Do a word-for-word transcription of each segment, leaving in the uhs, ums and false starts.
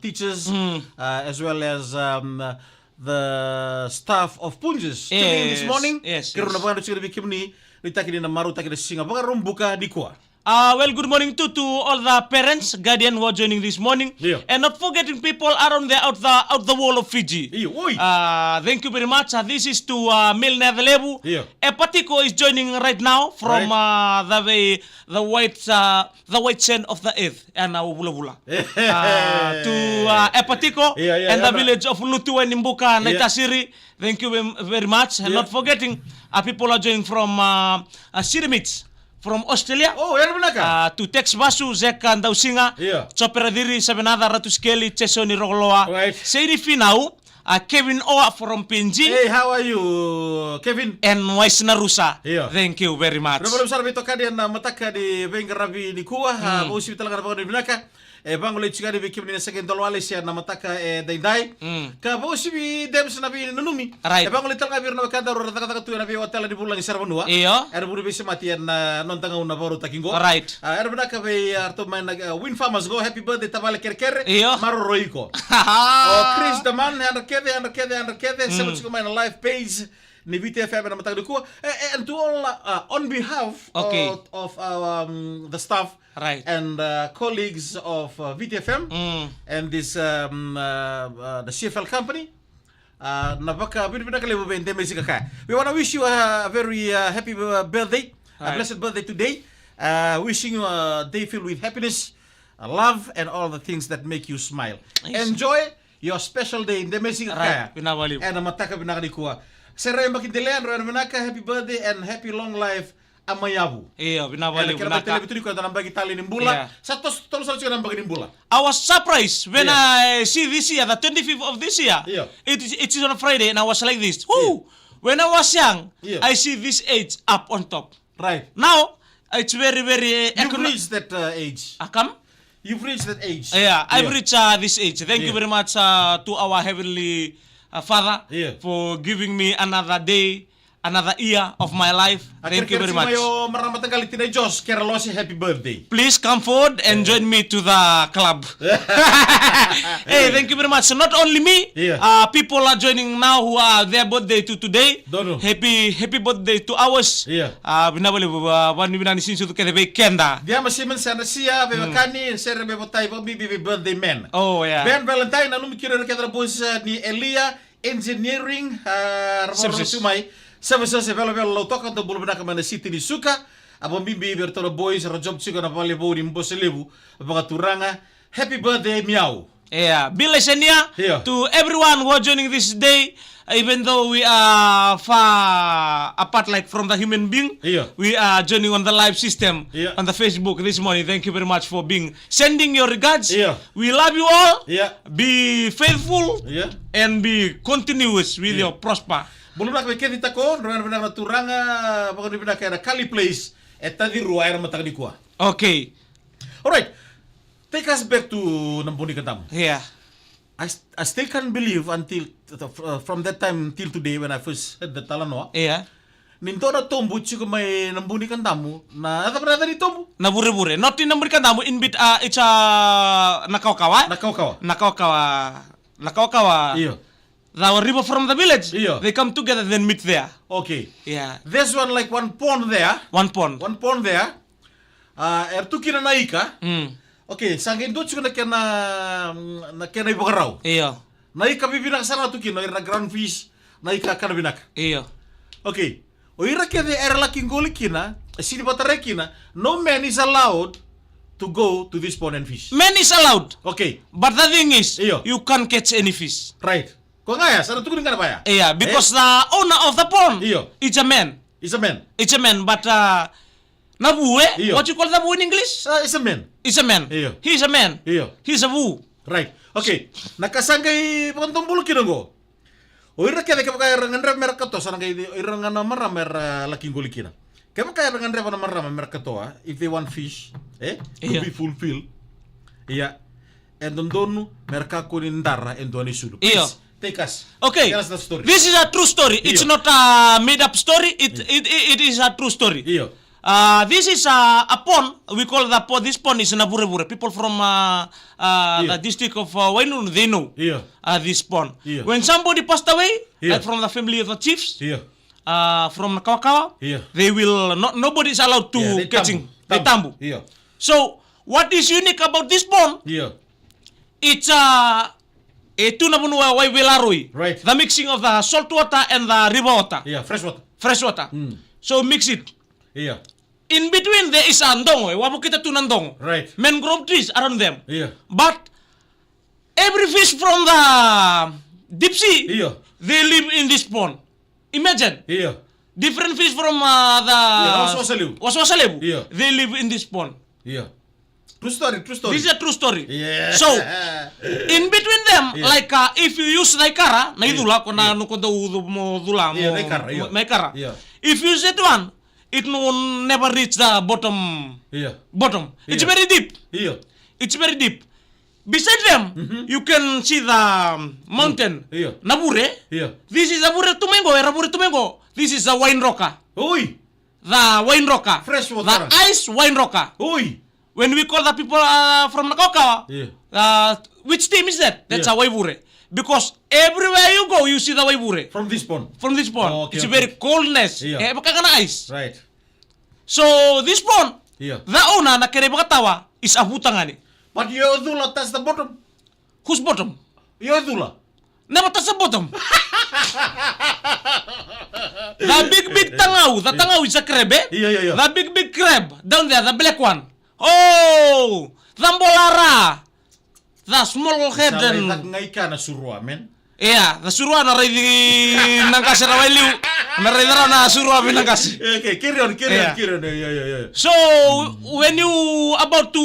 teachers, uh, as well as, um, the staff of Punjas. Tuning in this morning. Yes, yes. Keirau na vakadreti tiko vei kemuni, nuitaki ni na marautaki na siga Vakaraubuka nikua. Uh, well, good morning to, to all the parents, guardian who are joining this morning. Io. And not forgetting people around there out the, out the world of Fiji. Io, oi. Uh, thank you very much. Uh, this is to, uh, Milne Adelevu. Io. Epatiko is joining right now from, right, uh, the way, the white, uh, the white sand of the earth. Ena vulavula. Uh, to, uh, Epatiko, io, io, and the village of Lutuwai ni Buka, io, Naitasiri. Thank you ve-, very much. And, io, not forgetting, uh, people are joining from, uh, uh, Sirimic, from Australia. Oh, era vinaka. Uh, to Tex Vasu, Zeka Dausiga, io, Chopera Diri, Sevenaca, Ratu Sikeli, Jason Rokoloa, right, Seini Finau, uh, Kevin Oa from P N G. Hey, how are you, Kevin? And Wise Narusa. Io. Thank you very much. Vinaka vakalevu sara veitokani ena mataka ni veiqaravi nikua. Mm. Uh, vakauasivi tale ga na vakavinavinaka. E vagolei tiko yani vei kemuni na sega ni dolo wale se na mataka edaidai. Mm. Ka vakauasivi Dems na veinanumi. Right. E vagolei tale ga vei ira na wekadaru era cakacaka tu ena veiwatela ni vulagi sara vanua. Io. Era vuri veisemati ena, uh, noda gauna vakarautaki qo. Right. Uh, era vinaka vei, uh, ratou mai na, uh, Win Farmers qo, happy birthday tavale kerekere. Io. Maroroi iko. O Chris Daman, yadra kece, yadra kece, yadra kece. Mm. Sema tiko mai na live page ni Viti F M ena mataka nikua. Eh, eh, and to all, uh, on behalf, okay, of, of our, um, the staff, right, and, uh, colleagues of, uh, Viti F M, mm, and this, um, uh, uh, the C F L company, uh, na vakavinavinaka levu vei Demesi Kakaya. We wanna wish you a very, uh, happy, uh, birthday, a, right, blessed birthday today. Uh, wishing you a day filled with happiness, uh, love, and all the things that make you smile. Yes. Enjoy your special day, Demesi Kakaya. Right, vinaka vakalevu. Ena mataka vinaka nikua. Sera Yabaki Delea, yadra vinaka, happy birthday and happy long life, Amayavu. Io, vinaka vakalevu, vinaka. Ena kena birthday levu tu nikua, ena yabaki tale ni bula. Yeah. Sa toso, toso tiko na yabaki ni bula. I was surprised when, yeah, I see this year, the twenty-fifth of this year. Yeah. It is, it is on a Friday, and I was like this. Woo! Yeah. When I was young, yeah, I see this age up on top. Right. Now, it's very, very, uh, you've acknow- reached that, uh, age. Akam? You've reached that age. Yeah, I've, yeah, reached, uh, this age. Thank you, yeah, very much, uh, to our Heavenly, uh, Father, yeah, for giving me another day, another year of my life. Thank you very much. A kerekere tiko mai o marama mataqali Tinai Josh, Keralosi, happy birthday. Please come forward and, yeah, join me to the club. Hey, thank you very much. So not only me, yeah, uh, people are joining now who are their birthday to today. Donu. Happy, happy birthday to ours. Io. Ah, vinaka vakalevu, ah, vakanuinui vinaka ni siga ni sucu kece vei keda. Diama Siemens, Anasia, veiwekani, mm, sere me votai vakabibi vei birthday man. Oh, yeah. Ben Valentine, nanumi kina ira kece na boys, ah, ni Elia Engineering, ah, ra services. Vakarogo tu mai. Services e Velavela Lautoka, dou bula vinaka mai na city ni Suka. A vakabibi vei iratou na boys, ra job tiko na vale vou ni Bose Levu, vakaturaga. Happy birthday, Miau. Yeah, Bill Esenia, io, to everyone who are joining this day, even though we are far apart, like, from the human being, io, we are joining on the live system, io, on the Facebook this morning. Thank you very much for being, sending your regards. Io. We love you all. Io. Be faithful, io, and be continuous with, io, your prosper. Bula vinaka vei Kathy Tako, vinaka, vinaka na turaga, vakanuinui vinaka ena Kali Place, e Tacirua, ena mataka nikua. Okay. All right. Take us back to na Bunikadamu. Yeah. I, st- I still can't believe until, uh, from that time till today when I first heard the talanoa. Yeah. Ni dua na tobu tiko mai na Bunikadamu, na, na cava na yaca ni tobu? Na Vurevure. Not in na Bunikadamu, in bit, uh, it's, uh, na Kawakawa, eh? Na Kawakawa. Na Kawakawa. Na Kawakawa. Io. The river from the village. Io. They come together, then meet there. Okay. Yeah. There's one, like, one pond there. One pond. One pond there. Ah, era tu kina na ika. Mm. Okay, sa qai dua tiko na kena, na kena ivakarau. Io. Na ika vivinaka sara tu kina, o ira na ground fish, na ika kana vinaka. Io. Okay. O ira kece era laki qoli kina, e sini vatarai kina, no man is allowed to go to this pond and fish. Man is allowed. Okay. But the thing is, io, you can't catch any fish. Right. Ko ga ya, sa na tukuni ga na vaya. Yeah, because, eh, the owner of the pond, io, is a man. Is a man. It's a man, but, uh, na vu, eh? Io. What you call the vu in English? Uh, it's a man. It's a man. Io. He's a man. Io. He's a vu. Right. Okay. Na ka sa qai vakadomobula kina qo. O ira kece kevaka era gadreva mera katoa, sa na qai, o ira ga na marama era laki qoli kina. Kevaka era gadreva na marama mera katoa, if they want fish, eh? To, io, be fulfilled. Ia. E dodonu mera kakua ni dara e dua na isulu. Io. Please, take us. Okay. Tell us the story. This is a true story. It's, io, not a made up story. It, io, it, it, it is a true story. Io. Uh, this is a, a pond. We call the pond. This pond is Navurevure. People from uh, uh, Yeah. the district of uh, Wainunu, they know Yeah. uh, this pond. Yeah. When somebody passed away, Yeah. like from the family of the chiefs, Yeah. uh, from Nakawakawa, Yeah. they will not. Nobody is allowed to Yeah, they catching. Tabu. They Tabu. tabu. Yeah. So what is unique about this pond? Yeah. It's uh, e tu na vanua Waivelaroi. Right. The mixing of the salt water and the river water. Yeah, fresh water. Fresh water. Mm. So mix it. Yeah. In between there is a dogo, e wavokita tu na dogo. Right. Mangrove trees around them. Yeah. But every fish from the deep sea, Yeah. they live in this pond. Imagine. Yeah. Different fish from uh, the Yeah, wasawasa levu. Wasawasa levu. Yeah. They live in this pond. Yeah. True story, true story. This is a true story. Yeah. So, in between them, Yeah. like uh, if you use the ikara, na Yeah. icula, ko na Yeah. no ko dau ucu mo cula, Yeah, mo, the ikara, yeah. mo, na ikara. Yeah. If you use that one, it will never reach the bottom. Yeah. Bottom. It's Yeah. very deep. Yeah. It's very deep. Beside them, Mm-hmm. you can see the um, mountain. Yeah. Navure. Yeah. This is Navure Tumengo, Navure Tumengo. This is the Wainroka. Oi. The Wainroka. Fresh water. The ice Wainroka. Oi. When we call the people uh, from Nakawakawa, Yeah. uh, which team is that? That's Yeah. a Waivure. Because everywhere you go, you see the Waivure. From this pond. From this pond. Oh, okay, It's okay. very coldness. Yeah. Eh, makaka na ice. Right. So this pond, Yeah. the owner na kere vakatawa is a vutagani. But your cula touch the bottom. Whose bottom? Your cula. Never touch the bottom. The big, big tagau. The tagau is a crab, eh? Yeah, yeah, yeah. The big, big crab down there, the black one. Oh, the bolara. The small head Sa and lai caka ga i ka na surua, man. Yeah, the surua na raici na qase na wailiu. Na raici rawa na surua vei na qase. Okay, carry on, carry Yeah. on, carry on. Yeah, yeah, yeah. So when you about to,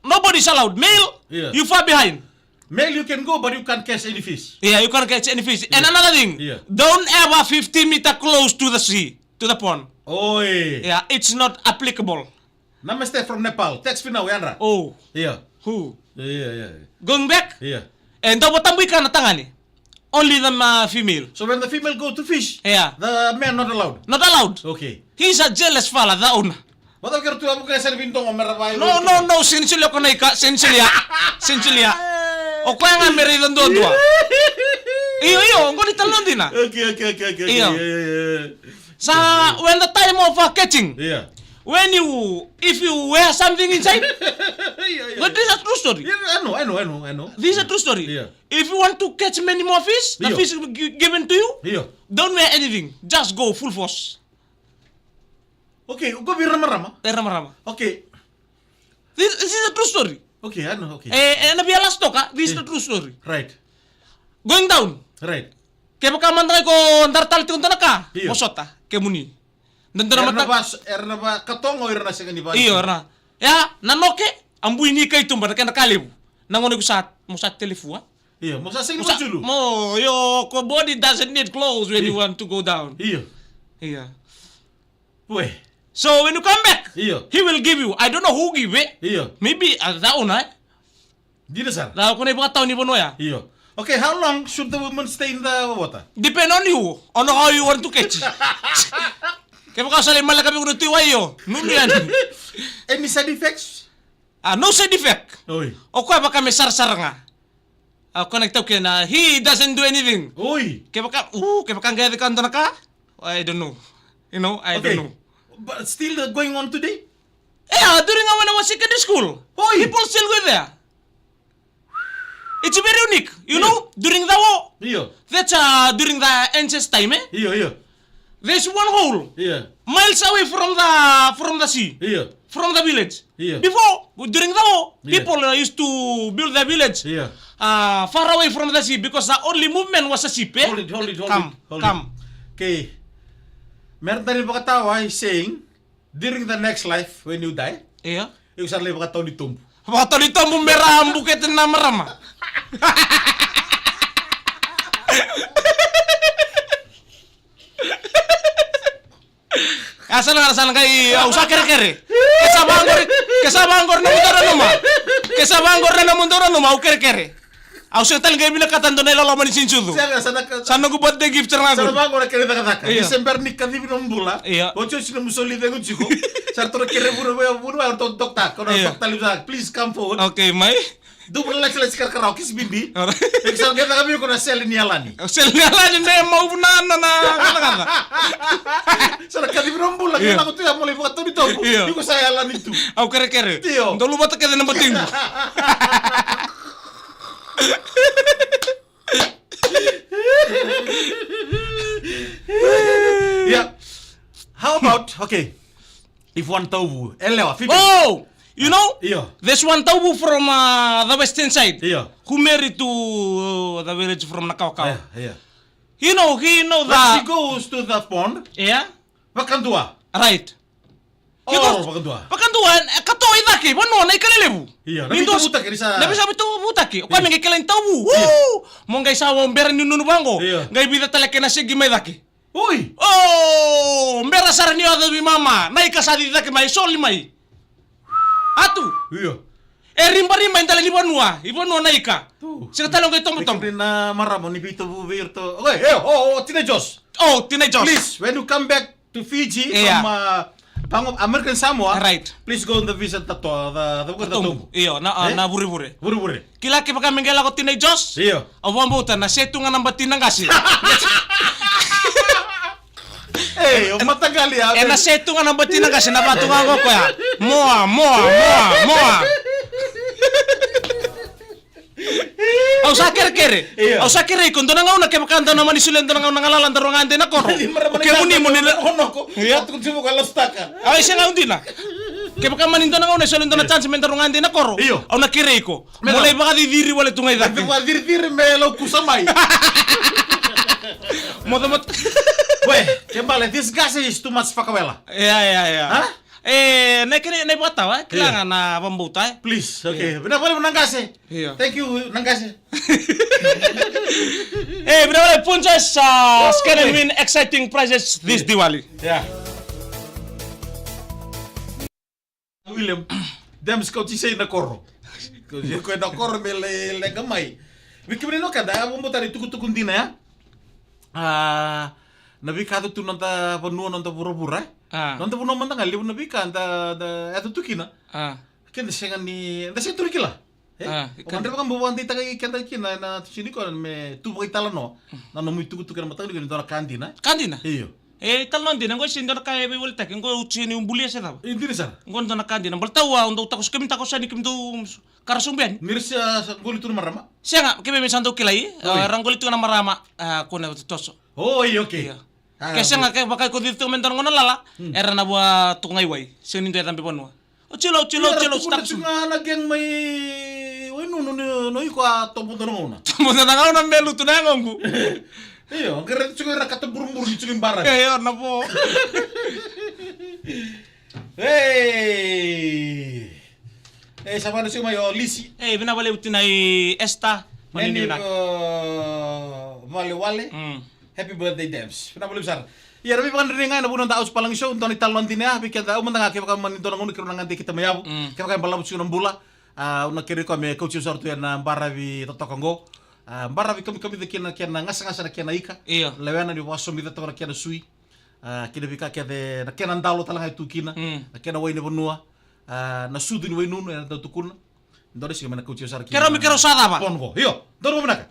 nobody's allowed. Male, Yeah. you far behind. Male, you can go, but you can't catch any fish. Yeah, you can't catch any fish. And Yeah. another thing, Yeah. don't ever fifty meter close to the sea, to the pond. Oi. Yeah, it's not applicable. Namaste from Nepal. Text me now, Yandra. Oh, Yeah. who? Yeah, yeah, yeah. Going back? Yeah. And dau vatabu i ka na tagane. Only the uh, female. So when the female go to fish, Yeah. the man not allowed? Not allowed. Okay. He's a jealous fella, the owner. Vata kera tu avuka e sani vintongo mera vai. No, no, no, seni solia ko na ika, seni solia. Seni solia. O koya ga me raica duadua. Io, io, qo ni talanoa dina. Okay, okay, okay, okay. Io. Yeah, yeah, yeah. Sa, when the time of uh, catching, Yeah. when you, if you wear something inside, Yeah, yeah. But this is a true story. Yeah, I know, I know, I know, I know. This is a true story. Yeah. If you want to catch many more fish, the Yeah. fish will gi- given to you. Yeah. Don't wear anything. Just go full force. Okay, go vei Ramarama. E Ramarama. Okay. This, this is a true story. Okay, I know, okay. E, e na via last toka, this is a true story. Right. Going down. Right. Kevaka mada ga iko dara tale tiko dua na ka, Io. Mo sota, kemuni. Dua na Era na mata- va, era na va katoga o ira na sega ni va. Io, era na. Ya, na noke, a bui ni kai tuba na kena ka levu. Na gona iko sa, mo sa telefua. Io, mo sa sega ni Mo sa, vajulu. Mo, your body doesn't need clothes when Io. You want to go down. Io. Io. Ue. So when you come back, Io. He will give you. I don't know who give it. Io. Maybe uh, the owner. Dina sara. Da kona ivakatawa ni vanua ya. Io. Okay, how long should the woman stay in the water? Depend on you, on how you want to catch. Kevaka o sa lai maleka vei iko na tui wai io, nunu yani. Any side effects? Ah, no side effect. Oi. O koya vaka me sarasara ga. A kona ki tau kena, he doesn't do anything. Oi. Kevaka, uh, kevaka qai yaco ka dua na ka, I don't know. You know, I Okay. don't know. But still uh, going on today? Yeah, during when I was secondary school, Oi. People still go there. It's very unique, you Io. Know, during the war. Io. That's uh, during the ancient time, eh? Io, io. There's one hole Io. Miles away from the from the sea, Io. From the village. Io. Before, during the war, Io. People uh, used to build their village Io. Uh, far away from the sea because the only movement was a ship, eh? Hold it, hold it, hold Come, it, hold come. It. Okay. Merda ni vakatawa is saying, during the next life, when you die, Io. Iko sa lai vakatawa ni tobu. Vakatawa ni tobu me ra bukete na marama. A sa na, sa na qai, au sa kerekere. Ke sa vaqori, ke sa vaqori na mudou nanuma. Ke sa vaqori na mudou nanuma, au kerekere. Au sega tale ga ni vinakata e dua na iloloma ni siga ni sucu. Sega, sa na ka- Sa noqu birthday gift sara ga qo. Sa na vaqo na kena cakacaka. Io. Ni se bera ni kacivi nomu bula. Io. Oti, oti nomu soli cegu tiko. Sa ratou na kere vuna vei, vuna vei ratou na dokta. Ko na dokta levu sara, please come forward. Okay, mai. Dou vuna laisilai, karakarau, kisi bibi. Alright. E sa qai caka vei iko na sele ni yalani. Sele ni yalani, me mau vuna na, na, na, na. Sa na kacivi nomu bula, ke lako tu ya mo lai vakatau ni tobu. Io. Iko sa yalani tu. Au kerekere. Io. Dou luvata kece na batiqu. Yeah. How about, okay. If one tauvu, elewa, Phoebe. Oh, you know, yeah, there's one tauvu from, uh, the western side. Yeah. Who married to, uh, the village from Nakawakawa. Yeah, yeah. You know, he know that. When she goes to the pond. Yeah. Vakadua. Right. He goes, oh, vakadua. Vakadua, e, katoa i cake, vanua na ika lelevu. Yeah, na veitavutaki, ni sa- na veitavutaki. O koya me qai kila ni tauvu. Yeah. Woo! Mo qai sa o bera ni nunu vaqo. Yeah. Qai vica tale kena segi mai cake. Oi! Oh, bera sara ni o yaco vei mama. Na ika sa cici cake mai, soli mai. Atu. Io. E ribariba e dela ni vanua, i vanua na ika. Tu. Sega tale o qai tobotobo. Ni na marama ni veitavu vei iratou. Okay, e, o, o, Tina Josh. Oh, Tina Josh. Please, when you come back to Fiji, yeah, from, uh, Pango, American Samoa, right, please go and visit the to-, the, the, the Tobu. Tobu. Io, na, uh, eh? Na vurevure. Vurevure. Kila kevaka me qai lako Tina Josh. Io. Au vakabauta na se tu ga na batina qase. Ei, o mataqali ya. E na se tu ga na batina qase na vatu ga qo koya. Moa, moa, moa, moa. Au sa kerekere. Io. Au sa kerei iko dua na gauna kevaka da na mani solia dua na gauna galala da rua ga dei na koro. O kemuni mo ni la- noko. Io. Atu kutimu ka lasutaka. Au sega au dina. Kevaka mani dua na gauna solia dua na chance me da rua ga dei na koro. Io. Au na kerei iko. Mo lai vakaciciri wale tu ga i cake. Vakaciriciri me lau kusa mai. Moca, moca. We, ke bale, this guy is too much fakawela. Yeah, yeah, yeah. Huh? E, na kena, na ivakatawa, e? Kila ga na vakabauta, e? Please, okay. Vinaka vakalevu na qase. Io. Thank you, na qase. E, vinaka vakalevu Punjas, uh, Scan and Win, exciting prizes this Diwali. Yeah. William, Dems, kau tisei na koro. Kau tisei na koro me le, leqa mai. Vei kemuni na wekada, au vakabauta ni tukutuku dina ya. A, na veika yaco tu noda vanua, noda vuravura, e? A. Noda vanua mada ga, levu na veika da, da yaco tu kina. A. Keda sega ni, da sega tu ni kila. E? A, o kadre vakabau vakadeitaka i keda kina, na tusi ni koro me tu vakaitalanoa. Mm. Na nomu itukutuku ena mataka nikua ni dua na ka dina. Ka dina? Io. E, italanoa dina, qo e sega ni dua na ka e veiwaletaki, qo au sega ni bulia se cava. E, dina sara. Qo na dua na ka dina, baleta au dau takoso, kemuni takoso yani, kemudou karasu beka yani. Ni ra sa, sa qoli tu na marama? Sega, keimami sa dau kilai, oi, a, ra qoli tu na marama, a, kua ni toso. Oi, okay. Io. A, ke sega, okay, kevaka iko cici tu me dua na gauna lala, hmm, era na vua tu ga i wai, sega ni dua e cabe vanua. O tilo, o tilo, o tilo, o tilo, o tilo. Io, era tukuna tiko ga na gang mai Wainunu ni, ni o iko a tobo dua na gauna. Tobo dua na gauna me lutu na yagoqu. Io, qai raica tiko ira kata buruburu ni tiko i bara. Io, io, na vo. Ei. Ei, sa vana tiko mai o Lisi. Ei, vinaka vakalevu Tina, i Esther. Mani, mani vinaka. O, Valewale. Mm. Happy birthday, Dems. Vinaka vakalevu sara. Ia, na veivakadinadina ga ena vuku ni noda Ausi Palagi Show, dua na italanoa dina ya vei keda, au mada ga kevaka mani dua na gauna keirau na gade kita mai yavu. Mm. Kevaka e balavu tiko na bula, a, au na kerei koya me kauti au sara tu ena baravi totoka qo. A, baravi kamikamica kina na kena gasagasa na kena ika. Io. Lewena ni vakasomica toka na kena sui. A, kei na veika kece, na kena dalo tale ga e tu kina. Mm. Na kena wai ni vanua. A, na sucu ni Wainunu, ena dau tukuna. Dua na siga me na kauti au sara kina. Keirau me keirau sa cava? Pond qo. Io, dua na vinaka.